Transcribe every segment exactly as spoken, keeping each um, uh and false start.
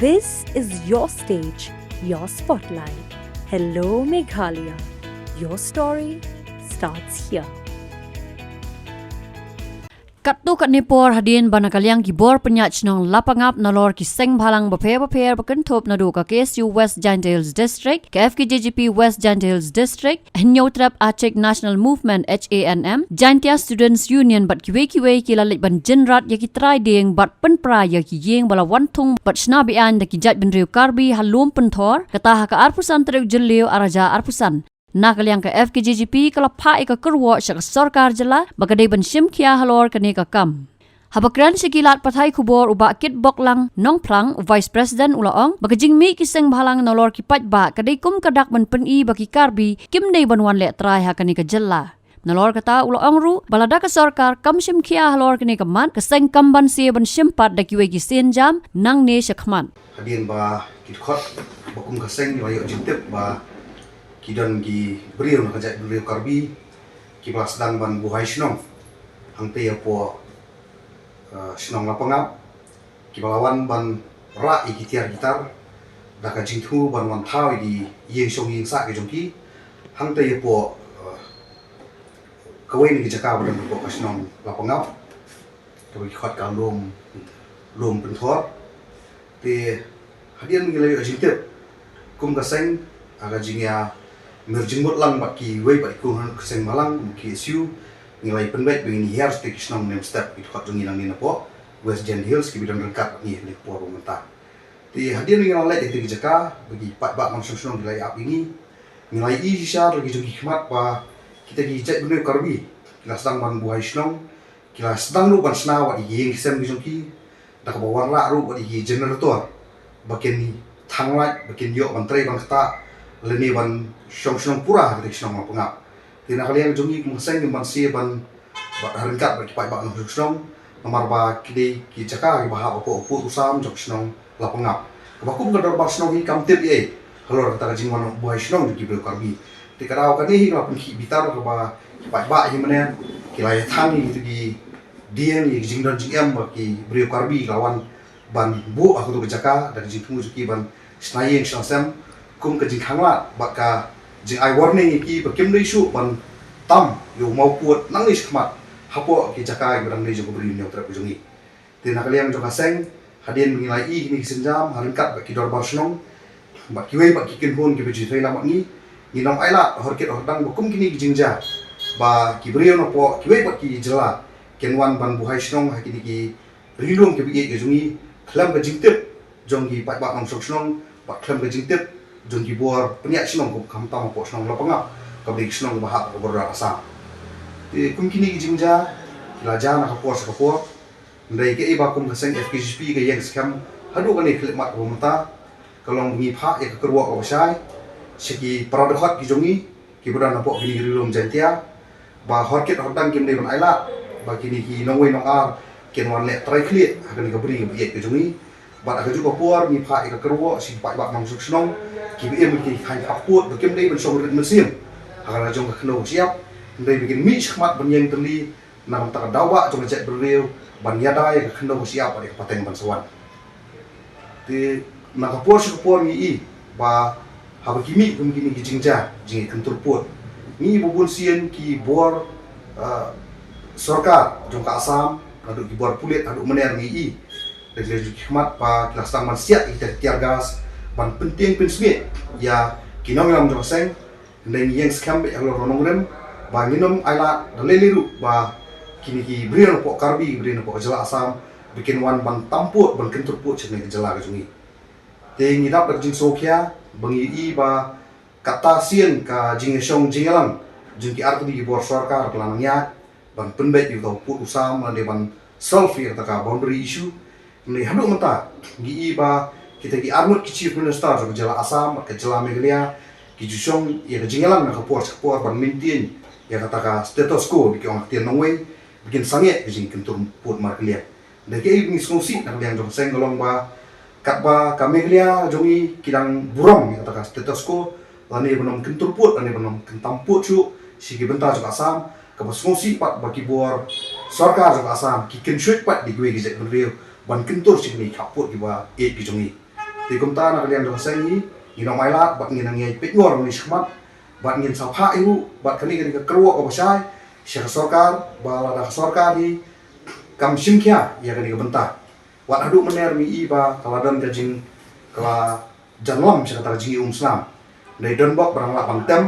This is your stage, your spotlight. Hello, Meghalaya. Your story starts here. Katto katne por hadien ba na ka liang ki bor pynïaid shnong la pangap nalor ki seng bhalang bapher bapher ba kynthup naduh ka K S U West Jaintia Hills District, ka F K J G P West Jaintia Hills District, Hynñiewtrep Achik National Movement, H A N M, Jaintia Students Union bad kiwei kiwei ki la leit ban jynrat ïa ki trai dieng bad pynpra ïa ki ïing ba la wan thung bad shna beaiñ da ki jaitbynriew Karbi ha Lum Pynthor, kata ha ka arphew san tarik Jylliew arhajar arphew san. Na ka liang ka F K J G P ka la phah ïa ka kyrwoh sha ka sorkar jylla ba ka dei ban shim khia halor kane ka kam. Haba kren sha ki lad pathai khubor u Bah Kitboklang Nongphlang, u Vice President, u la ong ba ka jingmih ki seng bhalang nalor ki paidbah ka dei kum ka dak ban pyni ba ki Karbi kim dei ban wan leh trai ha kane ka jylla. Nalor kata u la ong ruh ba lada ka sorkar kam shim khia halor kane ka mat, ka seng kam banse ban shim pat da kiwei ki sienjam nangne shakhmat. Hadien ba ki dkhot ba kum ka seng la ïoh jingtip ba ki don ki briew na ka jaitbynriew Karbi kiba la sdang ban buhai shnong hangtei hapoh, eh, shnong Lapangap, kiba la wan ban rah ïa ki tiar ki tar da ka jingthmu ban wan thaw ïa ki ïing shong ïing sah ki jong ki hangtei hapoh, eh, kawei na ki jaka ba don hapoh ka shnong Lapangap, kaba ki khot ka Lum, Lum Pynthor. Te hadien ngi la ïoh jingtip kum ka seng, ha ka jingïa mir jingmut lang bad kiwei pat ki khun ka seng bhalang, ki S U, ngi la ïa pynbeit ba ngin hiar sha ki shnong ne step ki dkhot jong ngi nangne napoh West Jaintia Hills kiba don ryngkat bad ngi ha kane ka por ba mynta. Te hadien ngi la leit ha kata ka jaka ba ki paidbah nongshong shnong ki la ïa ap ïa ngi, ngi la ïohi shisha da ki jong ki khmat ba kita ki jaitbynriew Karbi ki la sdang ban buhai shnong, ki la sdang ruh ban shna wat ïa ki ïing ki sem ki jong ki da kaba wanrah ruh wat ïa ki generator ba kin thang light ba kin ïoh ban trei ban ktah lane ban shong shnong pura ha kata ka shnong Lapangap. Te na ka liang jong ngi kum ka seng ngim banse ban bad ha ryngkat bad ki paidbah nongshong shnong, namar ba ki dei ki jaka kiba hap hapoh u pud u sam jong ka shnong Lapangap, kaba kum ka dorbar shnong hi kam tip ei halor kata ka jingwan buhai shnong jong ki briew Karbi. Te ka daw kane hi ka la pynkhih bitar kaba ki paidbah hi mynne ki la ïa thang ïa kito ki dieng, ïa ki jingdon jingem ba ki briew Karbi ki la wan ban buh ha kato ka jaka da ka jingthmu jong ki ban shna ïing shna sem kum ka jingkhanglad bad ka jingai warning ïa ki ba kim dei shuh ban tam ïa u mawpud nangne shakhmat hapoh ki jaka kiba dang dei jong ka Bri Hynñiewtrep ka jong ngi. Te na ka liang jong ka seng, hadien ba ngi la ïohi kine ki sienjam ha ryngkat bad ki dorbar shnong bad kiwei bad ki kynhun kiba ju trei lang bad ngi, ngin ym ailad hor kit hor dang ba kum kine ki jingjia ba ki briew napoh kiwei bad ki jylla kin wan ban buhai shnong ha kine ki ri lum kiba ïeit ki jong ngi khlem ka jingtip jong ki paidbah nongshong shnong bad khlem ka jingtip jong ki bor pynïaid shnong, khamtam hapoh shnong Lapangap kaba dei ka shnong kaba hap ha ka border Assam. Te kum kine ki jingjia ki la jia na ka por sha ka por. Hynrei kaei ba kum ka seng F K J P ka ïeng skhem haduh kane ka khyllipmat kaba mynta ka long ba ngi phah ïa ka kyrwoh kaba shai sha ki para dkhot ki jong ngi kiba don hapoh kine ki ri lum Jaintia ba hor kit hor dang kim dei ban ailad ba kine ki nongwei nongar kin wan leh trai khlieh ha kane ka bri kaba ïeit ka jong ngi. Bad ha kajuh ka por ngi phah ïa ka kyrwoh sha ki paidbah nongshong shnong kiba im ha kine ki thaiñ khappud ba kim dei ban shong rit mynsiem ha ka la jong ka khyndew ka shyiap, hynrei ba kin mih shakhmat ban ïeng tylli na ka bynta ka daw ba jong ka jaitbynriew ban ïada ïa ka khyndew ka shyiap bad ïa ka pateng ban sa wan. Te na ka por sha ka por ngi i ba haba ki mih kum kine ki jingjia jingïakyntur pud, ngi i ba bun sien ki bor, ah, sorkar jong ka Assam, naduh ki bor pulit haduh mynner ngi i da ki la ju khmat ba ki la sdang ban siat ïa ki tear gas ban pyntieng pynsmiej ïa ki nongïalam jong ka seng. Hynrei ngi ïeng skhem beit halor ka nongrim ba ngin ym ailad da lei lei ruh ba kine ki briew napoh Karbi, ki briew napoh ka jylla Assam ba kin wan ban tam pud ban kyntur pud sha kane ka jylla ka jong ngi. Te ngi dap da ka jingsngewkhia ba ngi i ba kata sien ka jingïashong jingïalang jong ki artylli ki bor sorkar ka la nang ïaid ban pynbeit ïa uta u pud u sam lane ban solve ïa kata ka boundary issue. Hynrei haduh mynta ngi i ba kita ki arngut ki chief minister jong ka jylla Assam bad ka jylla Meghalaya ki ju shong ïa ka jingïalang na ka por sha ka por ban maintain ïa kata ka status quo, ba ki ong ha ka ktien nongwei, ba kin sangeh ka jingkyntur pud markylliang. Hynrei kaei ba ngi sngewsih na ka liang jong ka seng ka long ba katba ka Meghalaya jong ngi ki dang burom ïa kata ka status quo lane ban ym kyntur pud lane ban ym kyntam pud shuh sha ki bynta jong ka Assam, kaba sngewsih pat ba ki bor sorkar jong ka Assam ki kynshuid pat da kiwei ki jaitbynriew ban kyntur sha kine ki khappud kiba ïeit ki jong ngi. Te kumta na ka liang jong ka seng hi, ngi nang ai lad bad ngi nang ïai peit noh ïa kane shakhmat bad ngin sa phah ïa u bad kane ka dei ka kyrwoh kaba shai sha ka sorkar, ba lada ka sorkar hi kam shim khia ïa kane ka bynta. Wat haduh mynne ruh ngi i ba ka la don ka jing, ka la jan lam sha kata ka jingïaumsnam. Dei don bok ba dang lah ban tem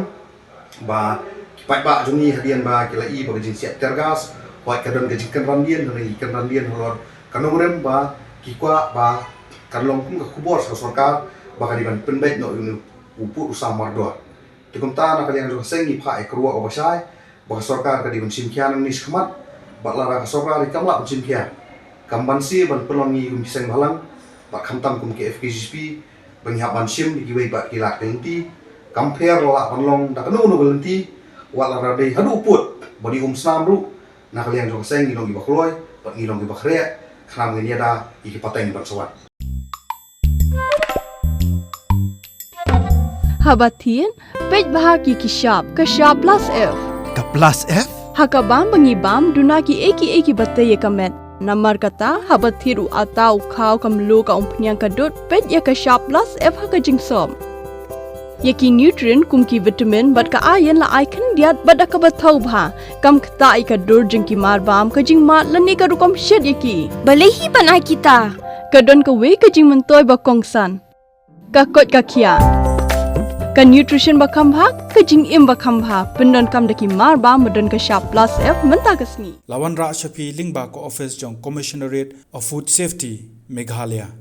ba ki paidbah jong ngi hadien ba ki la i ba ka jingsiat tear gas, wat ka don ka jingkynran dien, ka don ka jingkynran dien halor ka nongrim ba ki kwah ba kan long kum ka khubor sha ka sorkar ba ka dei ban pynbeit noh ïa u pud u sam mardor. Te kumta na ka liang jong ka seng ngi phah ïa ka kyrwoh kaba shai ba ka sorkar ka dei ban shim khia nangne shakhmat. Bad lada ka sorkar kam lah ban shim khia, kam banse ban pynlong ngi kum ki seng bhalang bad khamtam kum ka F K G P ba ngi hap ban shim ïa kiwei pat ki lad ki lynti. Kam pher la lah ban long da kano kano ka lynti, wat lada dei haduh pud ban ïaumsnam ruh, na ka liang jong ka seng ngi long kiba kloi bad ngi long kiba khreh, khnang ngin ïada ïa ki pateng ban sa wan. Haba thied, peit bha ïa ki shap, ka shap plus F. Ka plus F? Ha ka bam ba ngi bam, duna kiei kiei kiba tei ïa ka met. Namar kata, haba thied u atta, u khaw, ka mluh, ka umphniang, ka dud, peit ïa ka shap plus F ha ka jingsop. Ïa ki nutrient kum ki vitamin bad ka iron la ai khyndiat bad da kaba thaw bha. Kam ktah ïa ka dur jong ki marbam, ka jingmad lane ka rukom shet ïa ki. Balei hi ban ai kita? Ka don kawei ka jingmyntoi ba kongsan. Ka koit ka khiah. Ka nutrition ba kham bha, ka jingim ba kham bha. Pyndonkam da ki marbam ba don ka shap plus F mynta ka sngi. La wanrah sha phi lyngba ka office jong Commissionerate of Food Safety, Meghalaya.